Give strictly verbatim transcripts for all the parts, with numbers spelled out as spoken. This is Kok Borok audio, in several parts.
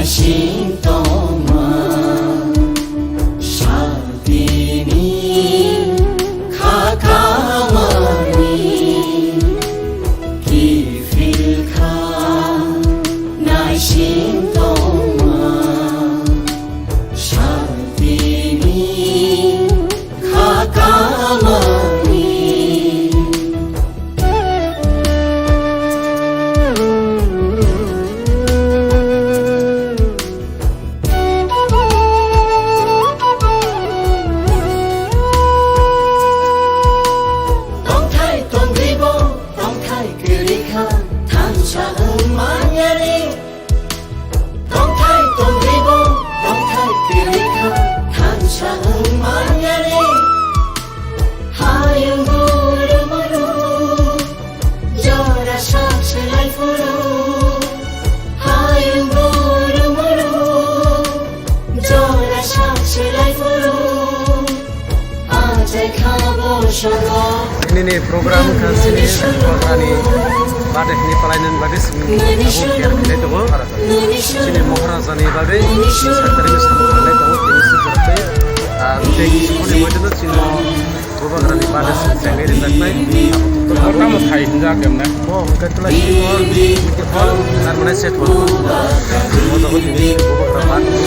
Sintoma, shaltini, khakamani, kifilkha, naisintoma, shaltini, khakamani. Tongthai tongribo, tongthai kwrwikha, thansa wng manyani. Tongthai tongribo, tongthai kwrwikha, thansa wng manyani. Hayung guru muru, jora sak selai phuru. Hayung guru muru, jora sak selai phuru. Nini program kha sini Bubagrani birthday ni palai nani bagwi sini abo care khlai tongo. Sini Maharaja ni bagwi sakari ni samung khlai tongo, tini si jora tei, ah, tei sini moitano sini Bubagrani birthday song chengnai rinjaknai. Tamo thai hinjak emne. Bo hwnkhe twlai sini hor, hor, tar mane set hor. Bo jago tini Bubagra birthday.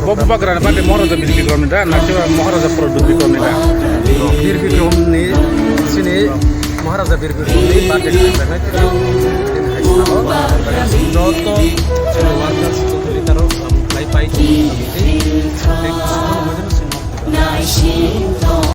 Bo Bubagrani birthday Maharaja Bir Bikram ni da, na kiba Maharaja Pradyut Bikram ni da? Bir Bikram ni, sini Maharaja Bir Bikram ni birthday khlaijak nai tini. Tini hai sabo. Joto sini worker